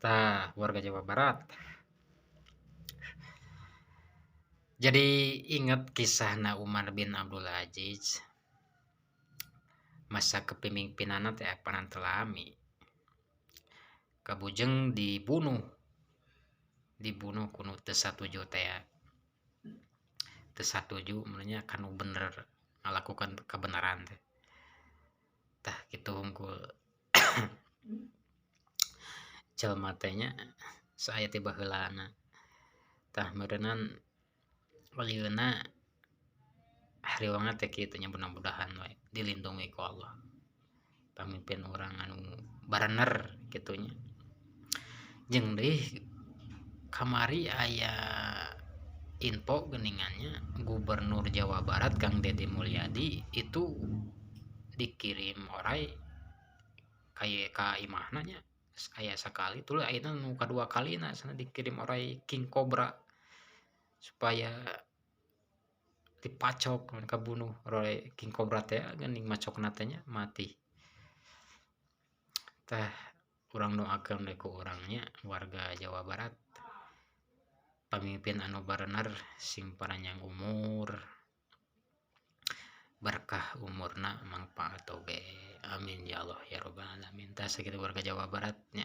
Tah, warga Jawa Barat. Jadi ingat kisahna Umar bin Abdul Aziz, masa kepemimpinanna teh apanan teu lami. Kabujeng dibunuh, dibunuh ku nu teu satuju teh, teu satuju mun nya kanu bener ngalakukan kebenaran teh. Tah, kitu hungkul jelema teh nya, saaya ti baheulana. Tah, meureunan ayeuna hariwangna teh kitu nya, mudah-mudahan we dilindungi ku Allah pamimpin urang anu barener kitu nya. Jeung deui kamari aya info geuningan nya, Gubernur Jawa Barat Kang Deddy Mulyadi itu dikirim oray ka imahna nya. Aya sakali, tuluy ayeuna nu kadua kalina cenah dikirim oray king cobra supaya dipacok, kabunuh oray king cobra teh geuning, macokna teh nya, mati. Tah, urang doakeun we ku urang nya, warga Jawa Barat, pamimpin anu barener sing paranjang umur, berkah umurna, mangpaat oge, amin ya Allah ya robbal alamin. Tah, sakitu warga Jawa Barat nya.